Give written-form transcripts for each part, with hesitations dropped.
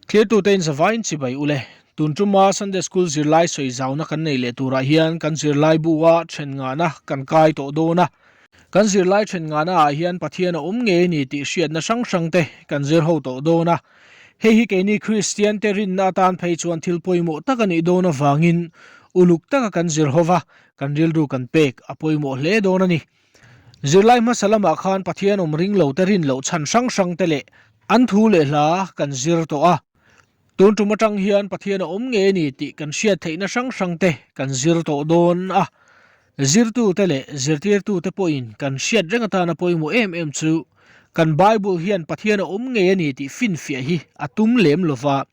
Thirtute in zavaiin chibai ule. Tun tuma Sunday School zirlai sawi zauna kan nei leh turah hian kan zirlai bu-a then ngahna kan kai tawh dawn a. Kan zirlai then ngahna ah hian Pathian a awm ngei a ni tih hriatna hrang hrang te kan zir ho tawh dawn a. Hei hi keini Kristian te rinna atan phei chuan thil pawimawh tak a nih dawn avangin uluk taka kan zir ho va, kan rilru kan pek a pawimawh hle dawn a ni. Zirlai hmasa lamah khan Pathian awm ring lo te rin loh chhan hrang hrang te leh an thu leh hla kan zir tawh a. Tun tum atang hian Pathian a awm ngei a ni tih kan hriat theihna hrang hrang te kan zir tawh dawn a. Zirtute leh zirtirtute pawhin kan hriat reng atana pawimawh em em chu kan Bible hian Pathian a awm ngei a ni tih finfiah hi a tum lem lova.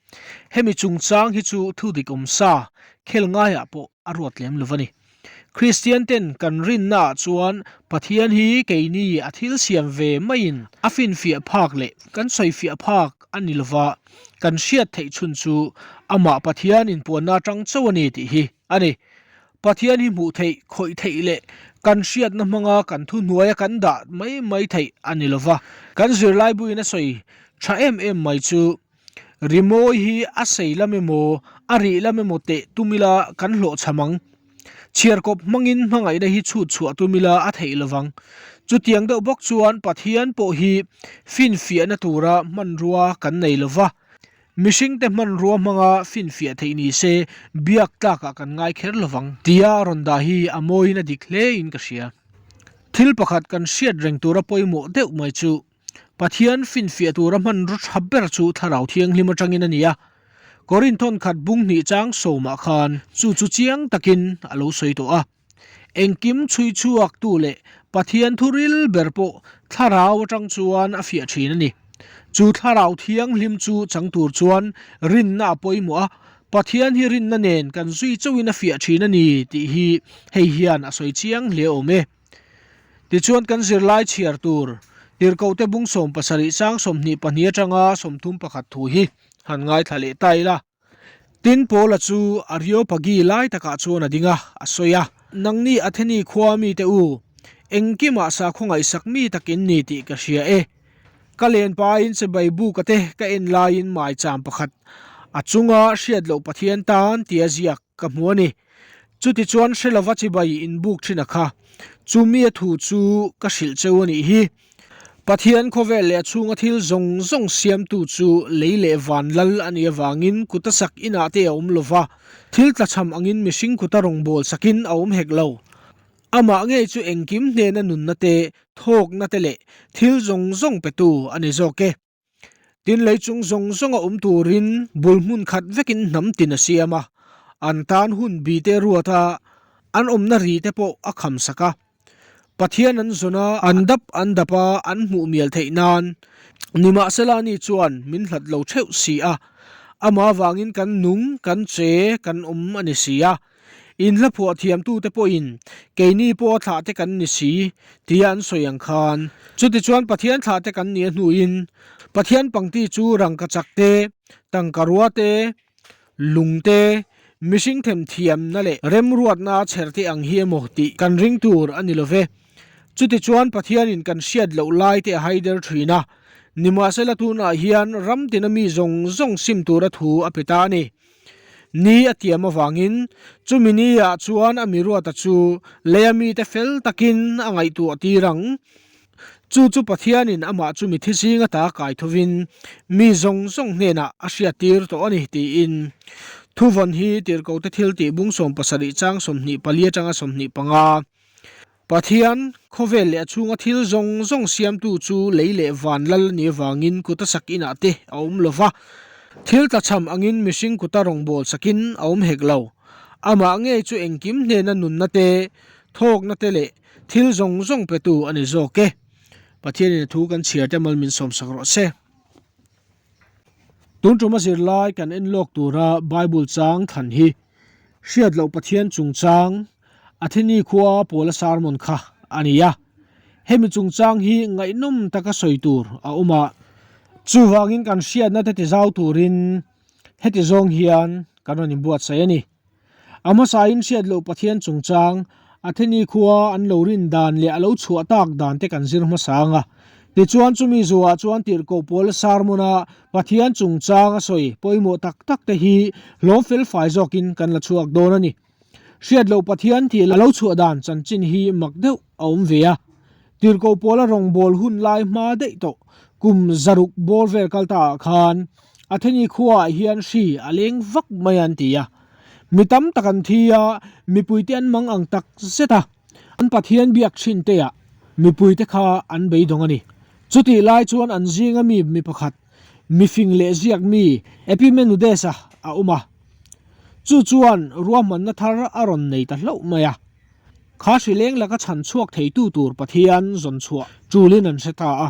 Hemi chungchang hi chu thu dik awm sa khel ngaiah pawh a ruat lem lo va ni. Kristian ten kan rinna ah chuan Pathian hi keini a thil siam ve maiin a finfiah phak leh kan sawifiah phak a ni lova, kan hriat theih chhun chu amah Pathian inpuanna atang chauh a ni tih hi a ni. Pathian hi hmuh theih, khawih theih leh kan hriatna hmanga kan thuhnuaia kan dah mai mai theih a ni lova. Kan zirlaibuin a sawi tha em em mai chu Rimawi hi a sei lam emaw, a rih lam emaw teh tum ila kan hlawhchham ang. Chhiarkawp hmangin hmangaihna hi chhut chhuah tum ila a theih lovang. Chutiang deuh bawk chuan Pathian pawh hi finfiahna tura hmanrua kan nei lova, mihringte hmanrua hmanga finfiah theih ni se biak tlakah kan ngai kher lovang tia a rawn dah hi a mawiin a dik hlein ka hria. Thil pakhat kan hriat reng tura pawimawh deuh mai chu Pathian finfiah tura hmanraw tha ber chu Thlarau Thianghlim atangin a ni a. Korinthon khat bung hnih chang sawmah khan chu chu chiang takin a lo sawi tawh a. Engkim chhui chhuaktu leh Pathian thuril ber pawh Thlarau atang chuan a fiah thin a ni. Chu Thlarau Thianghlim chu chang tur chuan rinna a pawimawh a, Pathian hi rinna nen kan zui chauhin a fiah thin a ni tih hi hei hian a sawi chiang hle awm e. Tichuan kan zirlai chhiar tur Tirhkohte bung 70 chang 22 atanga 31 thu hi han ngaithla leh ta ila. Tin Paula chu Areopagi lai takah chuan a ding a, a sawi a, Nangni Atheni khua mite u, engkimah sakhaw ngaihsak mi tak in ni tih ka hria e. Ka len pain chibai buka te ka en laiin maicham pakhat a chunga hriat loh Pathian tan tia ziak ka hmu a ni. Chutichuan hre lova chibai inbuk thin a kha. Chu mi a thu chu ka hrilh cheu a nih hi. Pathian khawvel leh a chhunga thil zawng zawng siamtu chu lei leh van lal a nih avangin kuta sak inah te a awm lova, thil tlachham angin mihring kuta rawngbâwl sakin a awm hek lo. Amah ngei chu engkim hnena nunna te, thawkna te leh thil zawng zawng petu a ni zawk e. Tin lei chung zawng zawnga awm turin bul hmun khat vekin hnam tin a siam a, an tan hun bi te ruat a, an awmna ri te pawh a kham sak a. Pathian an zawn a, an dap an dap a, an hmuh mial theih nan. Nimahsela ani chuan min hlat lo theuh si a, amah avangin kan nung, kan che, kan awm a ni si a. In hla phuah thiamtute pawhin, Keini pawh a thlahte kan ni si, tia an sawi ang khan. Chutichuan Pathian thlahte kan nih a hnuin, Pathian pangti chu rangkachak te, tangkarua te, lung te, mihring themthiamna leh remruatna a chher te ang hi emaw tih kan ring tur a ni lo ve. Chutichuan Pathianin kan hriat loh lai te a haider thin a, nimahsela tunah hian ram tina mi zawng zawng sim tura thu a pe ta a ni. Ni a tiam avangin chumi ni ah chuan a miruata chu leia mite fel takin a ngaihtuah tir ang. Chu chu Pathianin amah chu mithi zing ata kai thovin mi zawng zawng hnenah a hriattir tawh a ni tiin thuvawn hi Tirhkohte thiltih bung 70 chang 24 atanga 25. Pathian, khawvel leh a chhunga thil zawng zawng siamtu chu lei leh van lal a nih avangin kuta sak inah te a awm lo va, thil tlachham angin mihring kuta rawngbâwl sakin a awm hek lo. Amah ngei chu engkim hnena nunna te, thawkna te leh thil zawng zawng petu a ni zawk e. Pathianin a thu kan chhiar te mal min sawmsak rawh se. Tun ṭuma zirlai kan en lawk tura Bible chang thlan hi hriat loh Pathian chungchang Atheni khua Paula sermon kha a ni a. Hemi chungchang hi ngaihnawm taka sawi tur a awm a. Chuvangin kan hriatna te tizau turin heti zawng hian kan rawn inbuatsaih a ni. A hmasain hriat loh Pathian chungchang, Atheni khua an lo rin dan leh a lo chhuah tak dan te kan zir hmasa ang a. Tichuan chumi zuah chuan tirhkoh pawl sermon a Pathian chungchang a sawi pawimawh tak tak te hi hlawm fel fai zawkin kan la chhuak dawn a ni. Hriat loh Pathian tih a lo chhuah dan chanchin hi mak deuh a awm ve a. Tirhkoh pawla rawngbâwl hun lai hma daih tawh kum zaruk bâwr vel kal ta ah khan Atheni khuaah hian hri a leng vak mai an ti a. Mi tam tak an thi a, mipuite an mang ang tak zet a. An Pathian biak thin te ah mipuite kha an beidawng a ni. Chutih lai chuan an zinga mi mi pakhat, mifing leh ziak mi Epimenudes-a a awm a. Chu chuan ruahmanna thar a rawn nei ta hlauh mai a. Kha hrileng laka chhan chhuak theitu tur Pathian zawn chhuah tulin an hre ta a.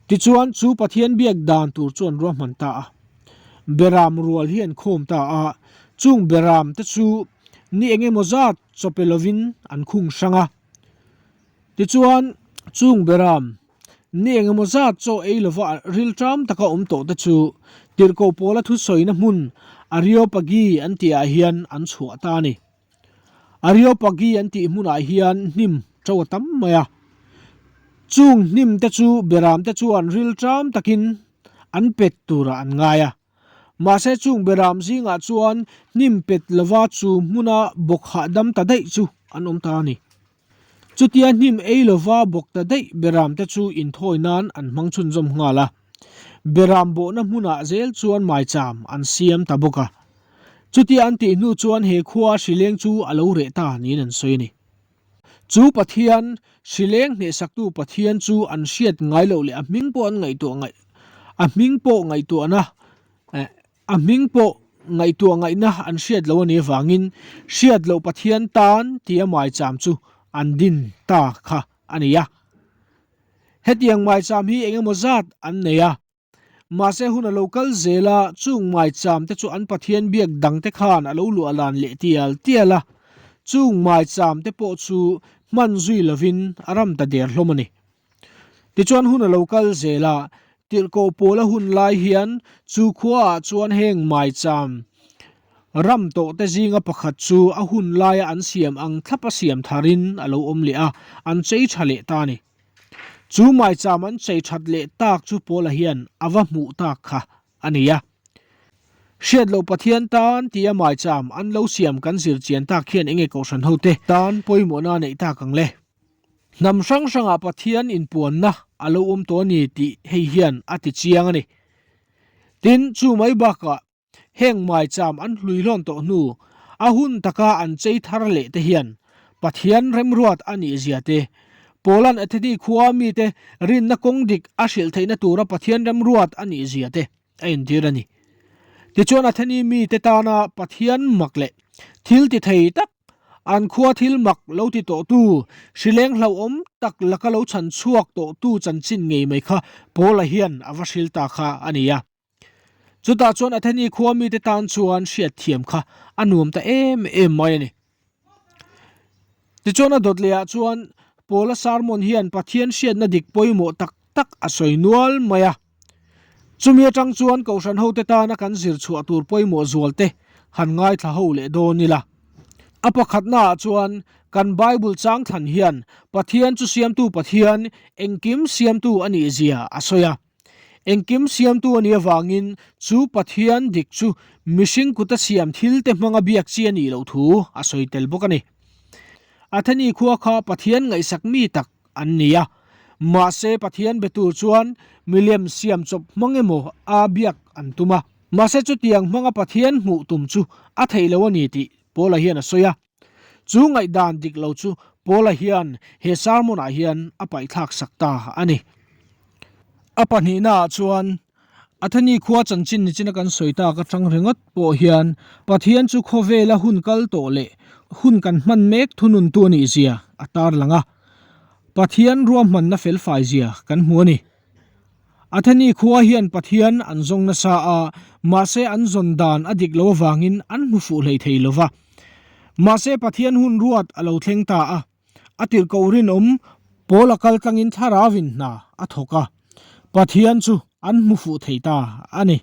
Tichuan chu Pathian biak dan tur chu an ruahman ta a. Beram rual hi an khawm ta a, chung beram te chu ni eng emaw zat chawpe lovin an khung hrang a. Tichuan chung beram Ni engemaw zat chaw ei lova rilṭam taka awm tawh te chu tirhkoh pawla thusawina hmun Areopagi an tihah hian an chhuah ta a ni. Areopagi an tih hmunah hian hnim ṭo a tam mai a. Chung hnim te chu beram te chuan rilṭam takin an pet turah an ngai a. Mahse chung beram zingah chuan hnim pet lova chu hmuna bawk hahdam ta daih chu an awm ta a ni. Chutia hnim ei lova bawk ta daih beram te chu inthawi nan an hmang chhunzawm nghal a. Beram bawhna hmunah zel chuan maicham an siam ta bawk a. Chutia an tih hnu chuan he khua hrileng chu a lo reh ta niin an sawi a ni. Chu Pathian, hrileng hnehsaktu Pathian chu an hriat ngai loh leh a hming pawh an ngaihtuah ngaih a hming pawh ngaihtuahna eh A hming pawh ngaihtuah ngaihna an hriat lo a nih avangin hriat loh Pathian tan tia maicham chu an din ta kha a ni a. Hetiang maicham hi eng emaw zat an nei a. Mahse hun a lo kal zel a, chung maicham te chu an Pathian biak dang te khan a lo luah lan leh tial tial a. Chung maicham te pawh chu hman zui lovin a ram ta der hlawm a ni. Tichuan hun a lo kal zel a, tirhkoh pawl a hun lai hian chu khuaah chuan heng maicham ram tawh te zinga pakhat chu a hun laia an siam ang thlapa siam tharin a lo awm leh a, an chei tha leh ta a ni. Chu maicham an chei that leh tak chu Paula hian a va hmuh tak kha a ni a. Hriat loh Pathian tan tia maicham an lo siam kan zir chian tak hian enge kohhran hote tan pawimawhna a neih tak ang le? Hnam hrang hrangah Pathian inpuanna a lo awm tawh a ni tih hei hian a ti chiang a ni. Tin, chu mai bakah heng maicham an hlui hlawn tawh hnu a hun taka an chei thar leh te hian Pathian remruat a nih zia te, Paula'n Atheni khua mite rinna kawng dik a hrilh theihna tura Pathian remruat a nih zia te a intir a ni. Tichuan Atheni mite tana Pathian mak leh thil ti thei tak An khua thil mak lo ti tawhtu, hrileng hlauhawm tak laka lo chhan chhuak tawhtu chanchin ngei mai kha Paula hian a va hril ta kha a ni a. Chutah chuan Atheni khua mite tan chuan hriatthiam kha a nuam ta em em mai a ni. Tichuan a dawt lehah chuan Paula sermon hian Pathian hriatna dik pawimawh tak tak a sawi nual mai a. Chumi atang chuan Kohhran hote tana kan zir chhuah tur pawimawh zualte han ngaithla ho leh dawn ila. A pakhatnaah chuan kan Bible chang thlan hian Pathian chu siamtu Pathian, engkim siamtu a nih zia a sawi a. Engkim siamtu a nih avangin chu Pathian dik chu mihring kuta siam thilte hmanga biak chi a nih loh thu a sawi tel bawk a ni. Atheni khua kha Pathian ngaihsak mi tak an ni a. Mahse Pathian be tur chuan milem siam chawp hmang emaw a biak an tum a. Mahse chutiang hmanga Pathian hmuh tum chu a theih lo a ni tih Paula hian a sawi a. Chu ngaihdan dik lo chu Paula hian he sermon ah hian a paihthlak sak ta a ni. A pahnihnaah chuan Atheni khua chanchin nichina kan sawi tak atang ringawt pawh hian Pathian chu khawvela hun kal tawh leh hun kan hman mek thununtu a nih zia a tarlang a. Pathian ruahmanna felfai zia kan hmu a ni. Atheni khua hian Pathian an zawng nasa a, mahse an zawn dan a dik lo avangin an hmu fuh hlei thei lo va. Mahse Pathian hun ruat a lo thleng ta a. A tirhkoh rinawm pawl a kal tlangin thlarauin hna a thawk a, Pathian chu an hmu fuh thei ta a ni.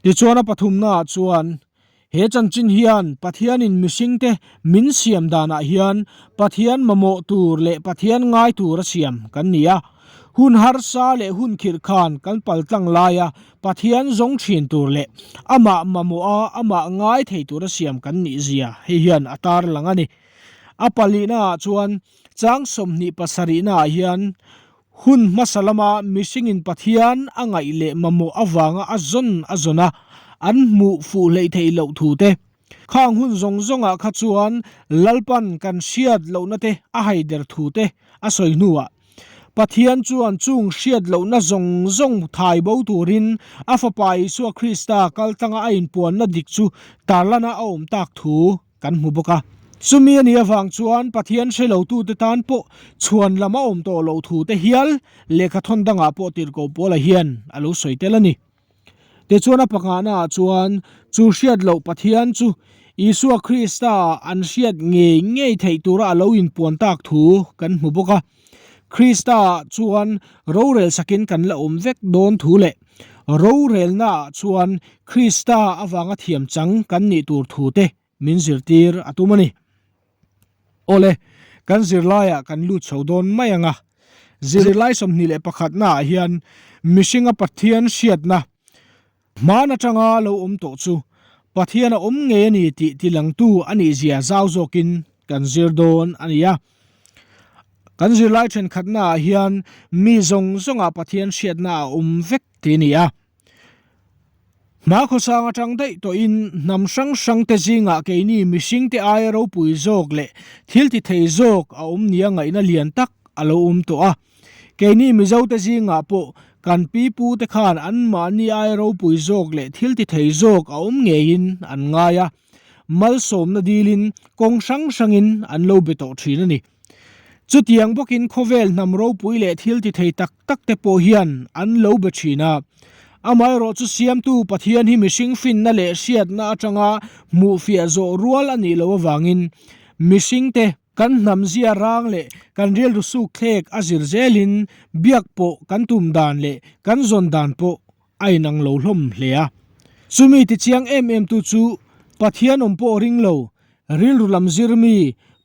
Tichuan a pathumnaah chuan he chanchin hian Pathianin mihringte min siam danah hian Pathian mamawh tur leh Pathian ngai tur a siam kan ni a. Hun harsa leh hun khirh khan kan paltlang laia Pathian zawng thin tur leh amah mamawha amah ngai thei tura siam kan nih zia hei hian a tarlang a ni. A palihnaah chuan chang 27 naah hian hun hmasa lama mihringin Pathian a ngaih leh mamawh avanga a zawn a zawn a, an hmuh fuh hleih theih loh thu te, Khang hun zawng zawngah kha chuan Lalpan kan hriat lohna te a haider thu te a sawi hnuah Pathian chuan chung hriat lohna zawng zawng thai bo turin a Fapa Isua Krista kaltlanga a inpuanna dik chu tarlana a awm tak thu kan hmu bawk a. Chumi a nih avang chuan Pathian hre lotute tan pawh chhuan lam a awm tawh loh thu te hial lehkhathawn dangah pawh tirhkoh Paula hian a lo sawi tel a ni. Tichuan a pakhatnaah chuan chu hriat loh Pathian chu Isua Krista ah an hriat ngei ngei theih tura a lo inpuan tak thu kan hmu bawk a. Krista ah chuan rorel sakin kan la awm vek dawn thu leh rorelna ah chuan Krista avanga thiam chang kan nih tur thu te min zirtir a tum a ni. Awle, kan zirlaiah kan lut chho dawn mai ang a. Zirlai 21 naah hian mihringa Pathian hriatna hman atanga lo awm tawh chu Pathian a awm ngei a ni tih tilangtu a nih zia zau zawkin kan zir dawn a ni a. Kan zirlai thenkhatnaah hian mi zawng zawngah Pathian hriatna a awm vek tih a ni a. Hma khawsang atang daih tawhin hnam hrang hrang te zingah keini mihring te aia ropui zawk leh thil ti thei zawk a awm nia ngaihna lian tak a lo awm tawh a. Keini Mizo te zingah pawh kan pi pu te khan anmahni aia ropui zawk leh thil ti thei zawk a awm ngeiin an ngai a, malsawmna dilin kawng hrang hrangin an lo be tawh thin a ni. Chutiang bawkin khawvel hnam ropui leh thil ti thei tak tak te pawh hian an lo be thin a. Amaherawh chu Siamtu Pathian hi mihring finna leh hriatna atanga hmuhfiah zawh rual a nih loh avangin mihringte kan hnam zia rang leh kan rilru suk thlek a zir zelin biak pawh kan tum dan leh kan zawn dan pawh a inang lo hlawm hle a. Chumi tichiang em em tu chu Pathian awm pawh ring lo, rilru lam zir mi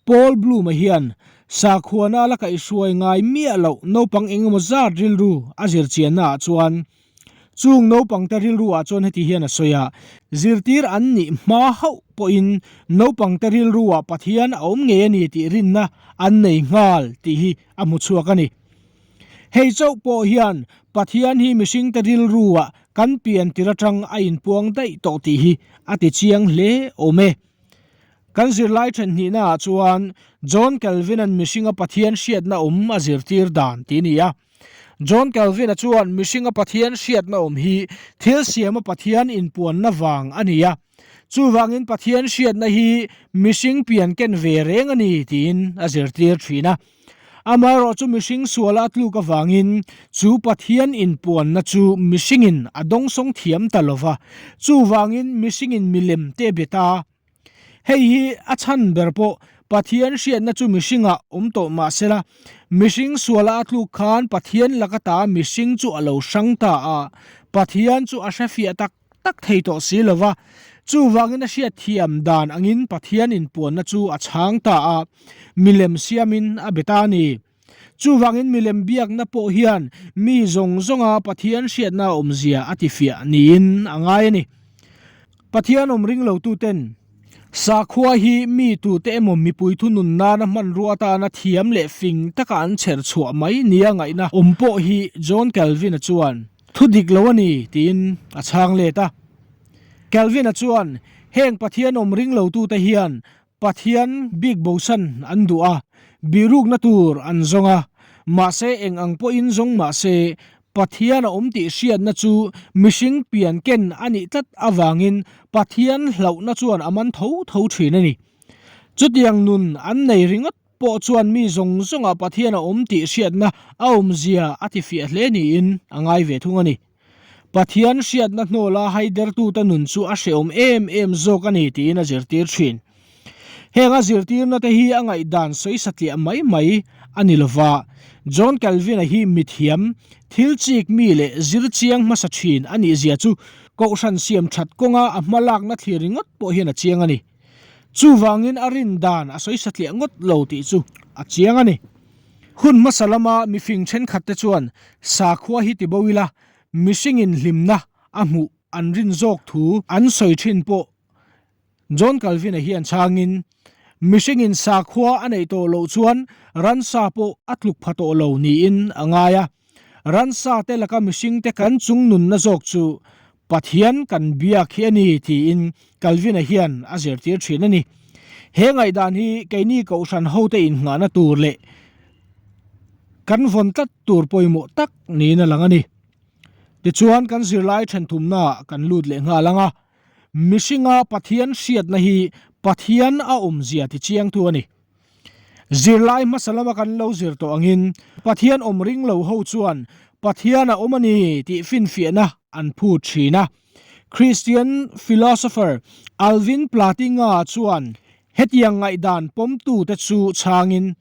Paul Bloom-a hian sakhuana la kaihhruai ngai miah loh naupang eng emaw zat rilru a zir chianna ah chuan chung naupangte rilru ah chuan heti hian a sawi a, zirtir an nih hma hauh pawhin naupangte rilru ah Pathian a awm ngei a ni tih rinna an nei nghal tih hi a hmu chhuak a ni. Hei chauh pawh hian Pathian hi mihringte rilruah kan pian tir atang a inpuang daih tawh tih hi a ti chiang hle awm e. Kan zirlai then hnihnaah chuan John Calvin-a'n mihringa Pathian hriatna awm a zirtir dan tih a ni a. John Calvin-a chuan mihringa Pathian hriatna awm hi thil siama Pathian inpuanna vang a ni a. Chuvangin Pathian hriatna hi mihring pian ken ve reng a ni tiin a zirtir thin a. Amaherawh chu mihring suala a tluk avangin chu Pathian inpuanna chu mihringin a dawngsawng thiam ta lo va, chuvangin mihringin milem te a bet a. Hei hi a chhan ber pawh Pathian hriatna chu mihringah awm tawh mah sela, mihring suala a tluk khan Pathian laka ta mihring chu a lo hrang ta a, Pathian chu a hrefiah tak tak thei tawh si lo va, chuvangin a hriatthiam dan angin Pathian inpuanna chu a chhang ta a, milem siamin a be ta a ni. Chuvangin milem biakna pawh hian mi zawng zawnga Pathian hriatna a awmzia a tifiah niin a ngai a ni. Pathian awm ring lotuten sakhua hi mi tute emaw mipui thunun nana hmanrua atana thiam leh fing taka an chher chhuah mai nia ngaihna awm pawh hi John Calvin-a chuan Thu dik lo a ni, tiin a chhang let a. Calvin-a chuan, Heng Pathian awm ring lotute hian Pathian bik bosan an duh a, bihrukna tur an zawng a, mahse eng ang pawhin zawng mah se, Pathian a awm tih hriatna chu mihring pian ken a nih tlat avangin Pathian hlauhna chuan a man tho tho thin a ni. Chutiang nun an nei ringawt pawh chuan mi zawng zawngah Pathian a awm tih hriatna a awmzia a tifiah hle niin a ngai ve thung a ni. Pathian hriatna hnawla haidertute nun chu a hrehawm em em zawk a ni tiin a zirtir thin. Heng a zirtirna te hi a ngaihdan sawi satliah mai mai a ni lova, John Calvin-a hi mithiam, thil chik mi leh zir chiang hmasa thin a nihzia chu Kohhran siam that kawnga a hmalakna thlir ringawt pawh hian a chiang a ni. Chuvangin a rin dan a sawi satliah ngawt lo tih chu a chiang a ni. Hun hmasa lama mifing thenkhatte chuan sakhua hi ti bo ila mihringin hlimna a hmuh an rin zawk thu an sawi thin pawh John Calvin-a hian chhangin, Mihringin sakhua a neih tawh loh chuan ransa pawh a tluk pha tawh lo niin a ngai a. Ransa te laka mihringte kan chung nunna zawk chu Pathian kan biak hi a ni tiin Calvin-a hian a zirtir thin a ni. He ngaihdan hi keini kohhran hote innghahna tur leh kan vawn tlat tur pawimawh tak niin a lang a ni. Tichuan kan zirlai thenthumnaah kan lut leh nghal ang a. Mihringa Pathian hriatna hi Pathian a awmzia tichiangtu a ni. Zirlai hmasa lama kan lo zir tawh angin Pathian awm ring lo ho chuan Pathian a awm a ni tih finfiahna an phut thin a. Christian philosopher Alvin Plantinga chuan hetiang ngaihdan pawmtute chu chhangin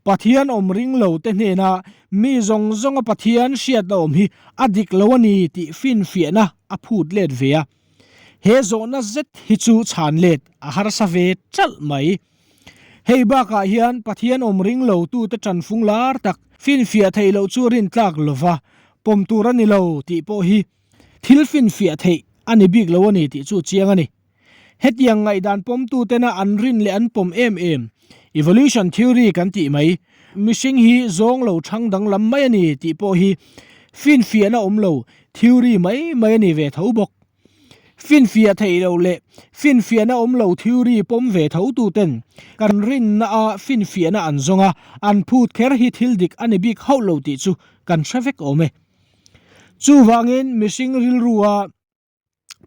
Pathian awm ring lo te hnena mi zawng zawnga Pathian hriatna awm hi a dik lo a ni tih finfiahna a phut let ve a. He zawhna zet hi chu chhan let a harsa ve ṭalh mai. Hei bakah hian Pathian awm ring lo tute ṭanfung lar tak finfiah theih loh chu rintlak lova pawm tur a ni lo tih pawh hi thil finfiah theih a ni bik lo a ni tih chu chiang a ni. Hetiang ngaihdan pawmtutena an rin leh an pawm em em, evolution theory kan tih mai, mihring hi zawng lo thang danglam mai a ni tih pawh hi finfiahna awm lo theory mai mai a ni ve tho bawk. Finfiah theih loh leh finfiahna awm lo theory pawm ve tho tuten kan rinna a finfiahna an zawng a, an phut kher hi thil dik a ni bik hauh lo tih chu kan hre vek awm e. Chuvangin mihring rilrua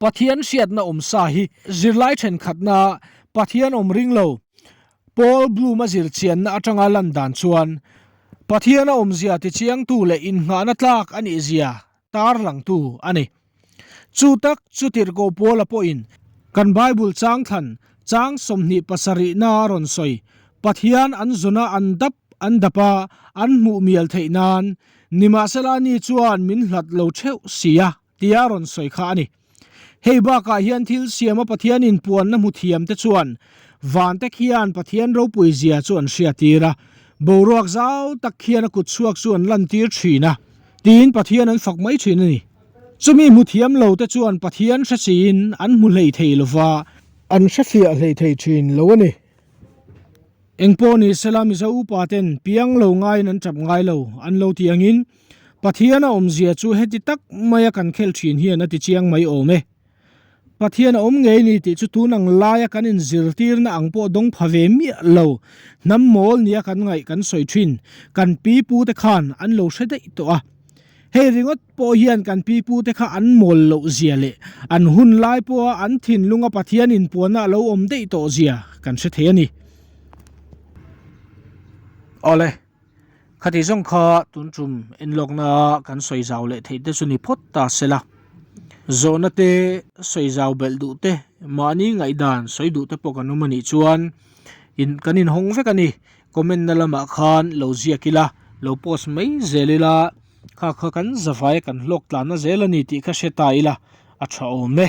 Pathian hriatna awm sa hi zirlai thenkhatna Pathian awm ring lo Paul Bloom-a zirchianna atanga lan dan chuan Pathian a awmzia tichiangtu leh innghahna tlak a nihzia tarlangtu a ni. Chu tak chu Tirhkoh Paula pawhin kan Bible chang thlan chang 27 na a rawn sawi, Pathian an zawna an dap an dap a, an hmuh mial theih nan, nimahsela ani chuan min hlat lo theuh si a. Tia rawn sawi kha a ni. Hei bakah hian thil siama Pathian inpuanna hmu thiam te chuan vante khian Pathian ropui zia chu an hriatir a, boruak zau tak khian a kut chhuak chu an lantir thin a, tiin Pathian an fak mai thin a ni. Chumi hmu thiam lo te chuan Pathian hre siin an hmu hlei thei lo va, an hrefiah hlei thei thin lo a ni. Engpawh ni sela Mizo upa ten piang lo ngaiin an tap ngai lo an lo ti angin Pathian a awmzia chu heti tak maia kan khel thin hian a ti chiang mai awm e. Pathian a awm ngei ni tih chu tun ang laia kan inzirtirna ang pawh dawng pha ve miah lo hnam mawl nia kan ngaih kan sawi thin kan pi pute khan an lo hre daih tawh a. Hei ringawt pawh hian kan pi pute kha an mawl loh zia leh an hun lai pawha an thinlunga Pathian inpuanna a lo awm daih tawh zia kan hre thei a ni. Awle, khati zawng kha tun tum enlawkna kan sawi zau leh theih te chu ni phawt ta se la. Zawhna te sawi zau belh duh te, mahni ngaihdan sawi duh te pawh kan awm a nih chuan in kan inhawng vek a ni. Comment na lamah khan lo ziak ila, lo post mai zel ila, kha kha kan zavai kan hlawk tlanna zel a ni tih kha hre ta ila a tha awm e.